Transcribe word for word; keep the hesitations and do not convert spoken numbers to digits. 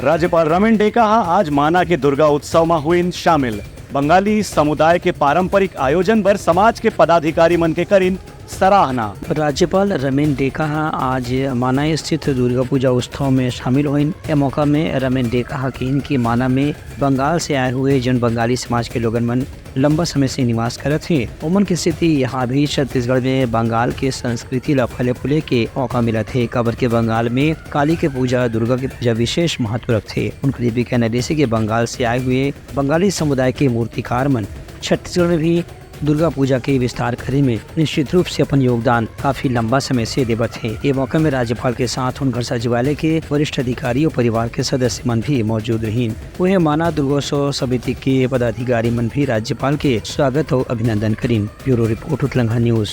राज्यपाल रमेन डेका ह आज माना के दुर्गा उत्सव म हुइन शामिल। बंगाली समुदाय के पारंपरिक आयोजन बर समाज के पदाधिकारी मन के करिन सराहना। राज्यपाल रमेन डेका ह आज माना स्थित दुर्गा पूजा उत्सव में शामिल होइन। ए मौका में रमेन डेका ह किहिन कि माना में बंगाल से आए हुए जन बंगाली समाज के लोगन मन लंबा समय से निवास करत हे, ओमन के सेती यहाँ भी छत्तीसगढ़ में बंगाल के संस्कृति ला फैले फूले के मौका मिलत हे, काबर के बंगाल में काली के पूजा, दुर्गा के पूजा विशेष महत्व रखथे। उनकर ये भी कहना हे, जैसे कि बंगाल से आए हुए बंगाली समुदाय के मूर्तिकार मन छत्तीसगढ़ में भी दुर्गा पूजा के विस्तार करे में निश्चित रूप से अपन योगदान काफी लंबा समय से देवत हे। ये मौका में राज्यपाल के साथ उनकर सचिवालय के वरिष्ठ अधिकारी और परिवार के सदस्य मन भी मौजूद रहिन। उहे माना दुर्गोत्सव समिति के पदाधिकारी मन भी राज्यपाल के स्वागत और अभिनंदन करिन। ब्यूरो रिपोर्ट, उतलंघा न्यूज।